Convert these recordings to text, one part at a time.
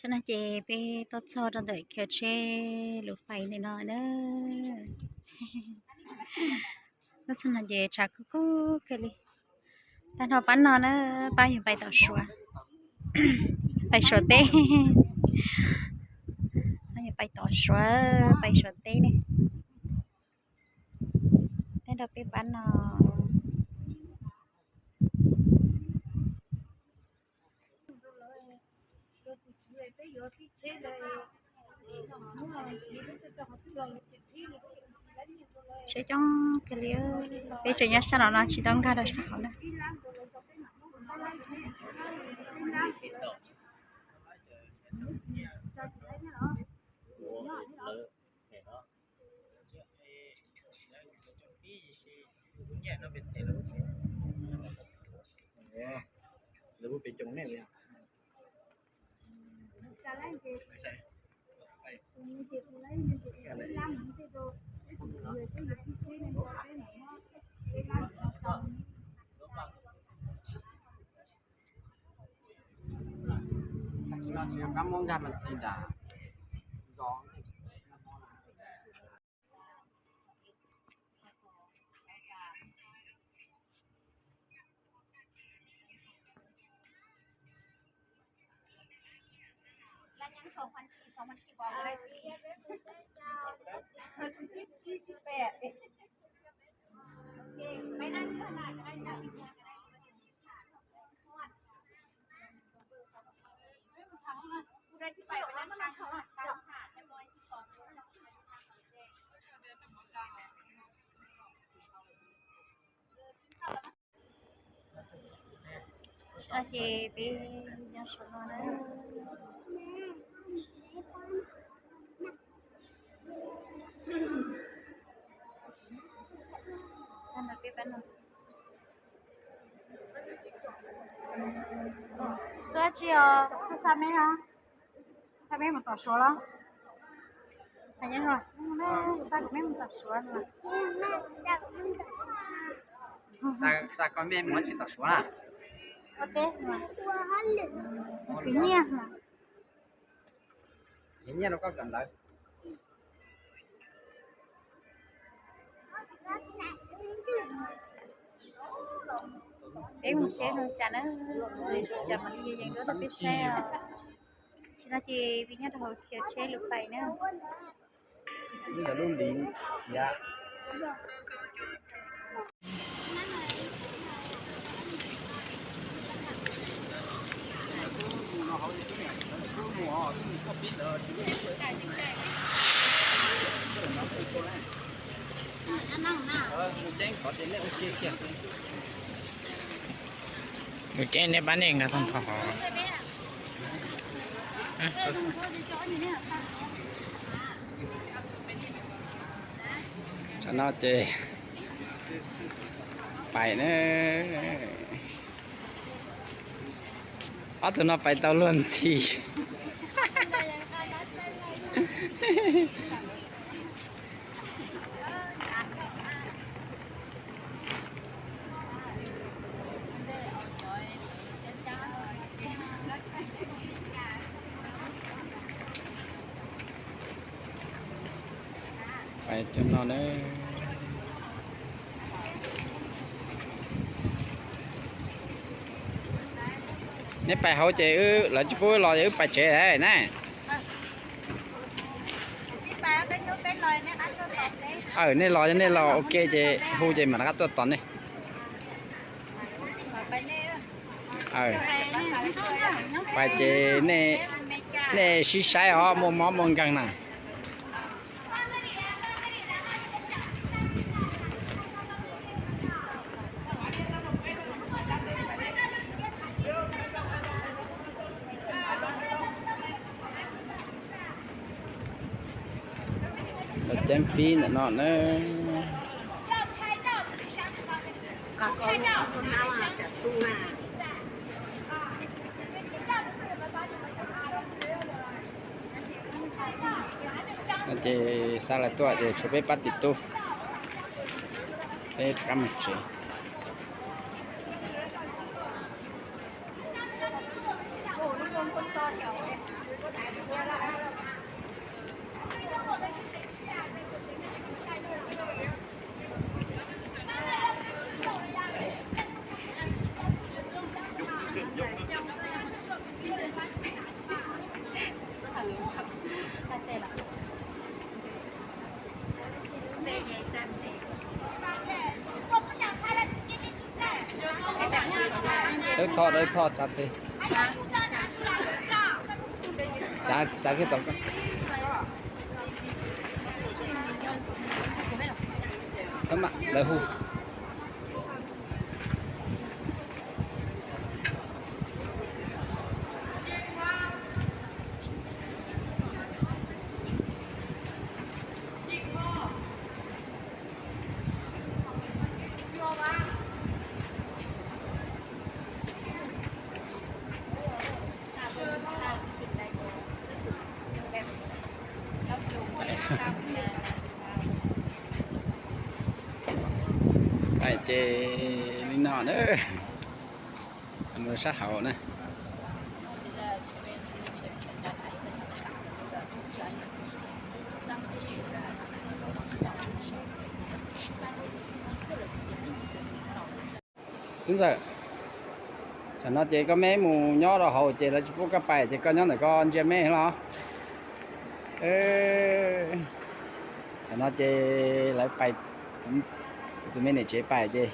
Tam no ces peb tuaj txog rau ntawm khiv tsheb lub fais ntawm no na. Lub xub no ces tshav kub kub kawg li. Tag nrho pab no na, pab yog pais tom Suav, pais Suav teb. Pab yog pais tom Suav, pais Suav teb ne. Tej rau peb pab no. Tsheb coob kawg li, peb tseem nyob sab no no tsis tau nkag rau sab hauv na. Tam sim no tsis nco qab muab nkag mas xis nram zos. Ces peb nyob saum no na. Tag nrho peb pab no. Tuaj tsi os, tuaj xa meb los? Xa meb mus tom Suav los? Hais nyob zoo, xa kuv meb mus tom Suav no. Xa koj mej mus tsis tom Suav na. Ua teb, khwv nyiaj no. Khwv nyiaj rau koj kawm ntawv. Peb mus seb zoo cas na, zoo cas mam li yees duab rau peb saib os. Tam sim no ces peb nyob rau hauv khiv tsheb lub fais na. Ntawm lub hliv khiav. Mus ces nej pab nej nkag tag nrho hov. Tam no ces pais na. Ob tug no pais tau luag ntxhi. Pais cov no na. Neb pais hauv ces wb, lawv tsis pub wb los ces wb pais tsev na. Aw, nej los, nej los ua ke ces hu ces mam rov qab tuaj tos nej. Pais ces nej sib saib os, muaj mob muaj nkeeg na. Cov ceeb fib ntawm no na. Ces xa lawv tuaj ces tshuav peb pab txiv tub, peb rov qab mus tsev. Dawb tho, dawb tho, tsav tes. Tsav, tsav kiag tom ko. Lawv hu. Ces li no na, mus sab hauv na. Tub ntxawm, tam no ces koj meb mus nyob rau hauv ces lawv tsis pub koj pais ces koj nyob ntawm koj ntsia meb los? Tam no ces lawv pais, kuv tus me niam tsev pais ces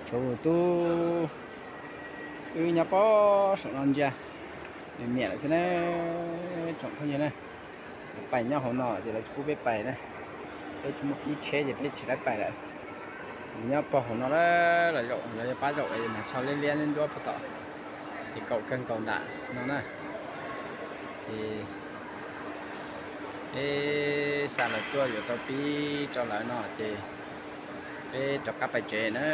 tshuav tub wb nyob pem saum no ntsia nws niam lawm xwb na. Tsoom phooj ywg na, pais nyob hauv no ces lawv tsis pub peb pais na. Peb tsis muaj ib tsheb ces peb tsis tau pais lawm. Nyob pem hauv no lawm, los zaum los yog pab zaum mas tsho liab liab ntsuab pem tom, ces kaum kawg nkaus nram no na. Ces peb xa lawv tuaj yuav tau pib rau lawv no ces peb rov qab pais tsev na.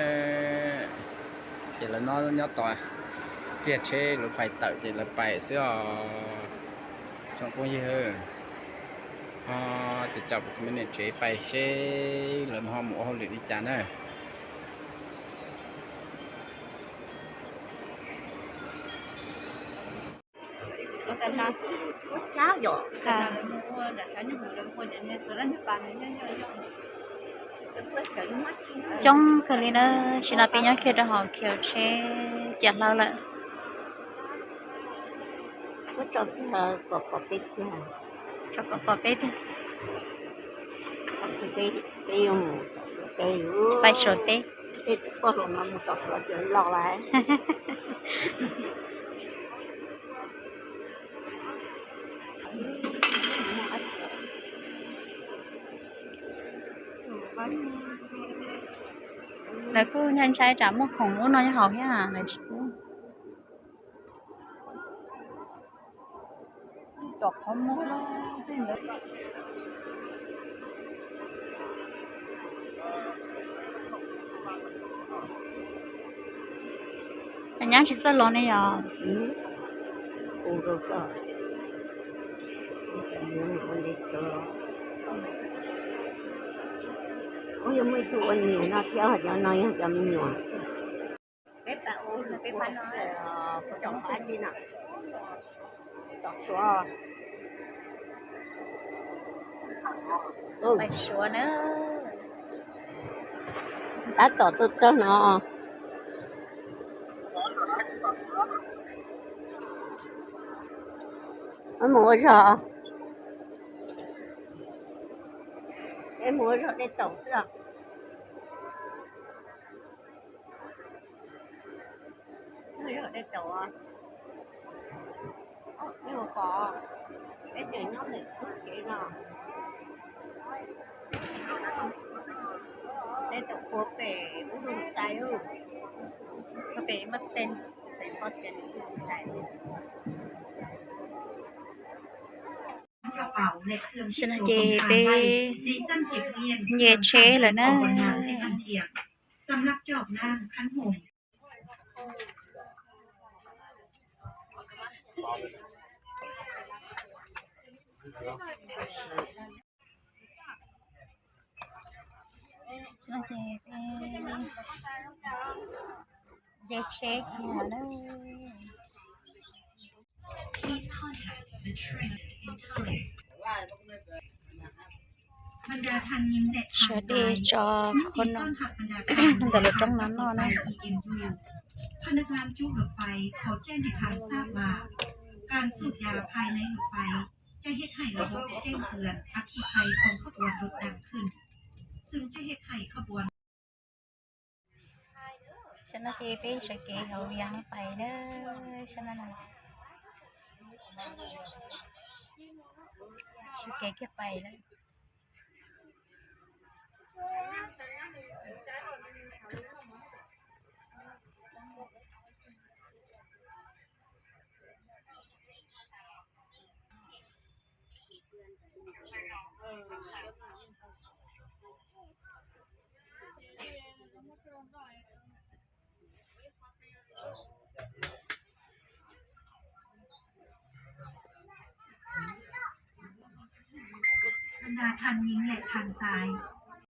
Ces lawv nyob tos kiag tsheb lawv pais tawm ces lawv pais xwb os. Tsoom phooj ywg, ho ces caum kuv tus me niam tsev pais seb lawv ho mus ua hauj lwm li cas na. Coob kawg li na, sim no peb nyob kiag rau hauv khiv tsheb ciam hlau lawm. Tso kom pom peb tiag. Pais Suav teb. Lawv kuj ntshai ntshai tsam muaj khoom ub no nyob hauv thiab lawv tsis pub. Nyab tsis txawj los ne yom? Yog muaj ib tug ua niam no thiab, cov no yog cov me nyuam. Pais Suav na. Tab tom tuaj txog no. Wb mus ua zog, wb mus ua zog dej taum xwb os. Ua zog dej taum os. Ua pom, peb tseem nyob ntawm lub tsev no. Dej taum puag pem ub lub xais, pem muaj tej, pem pob tsev lub xais. Tam sim no ces peb nce tsheb lawm na. Tam sim no ces peb nce tsheb kiag na. Sawv dej tso khua no ntawm lub roob no noj na. พนักงานจุรถไฟขอแจ้งให้ทางทราบว่า การสูบยาภายในรถไฟ จะเฮ็ดให้ระบบแจ้งเตือนอัคคีภัยของขบวนรถดังขึ้น ซึ่งจะเฮ็ดให้ขบวน Tam No ces peb sawv kev hauv Vias no pais na, sab no na. Sawv kev kiag pais lawm.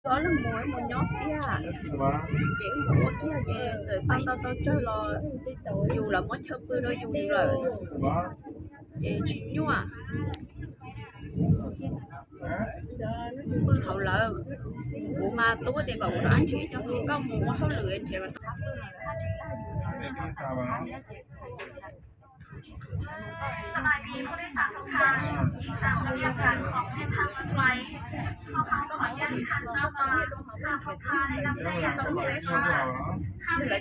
Ob leeg mus mus nyob kiag, ces mus ua kiag ces txawm tau tau tau tsawg los yus lawv muab chaw pw rau yus lawm, ces tsis nyuaj. Pw hauv lawv, kuv mas tub tias kom kuv rov qab nrhiav cov hluas nkauj mus ua hauj lwm nrhiav kom tau qab pw no lawv haj tseem dag yus tias lub sij hawm txawm kuv qab thiab ces kuv hais tias tsis xum chaw no. สบายดีผู้โดยสารทุกท่าน สำหรับการของเส้นทางรถไฟ ขอความขออนุญาตทุกท่านทราบว่า หากพบพาในลำแพร่อย่างสะดวกนะคะ ข้ามเรือ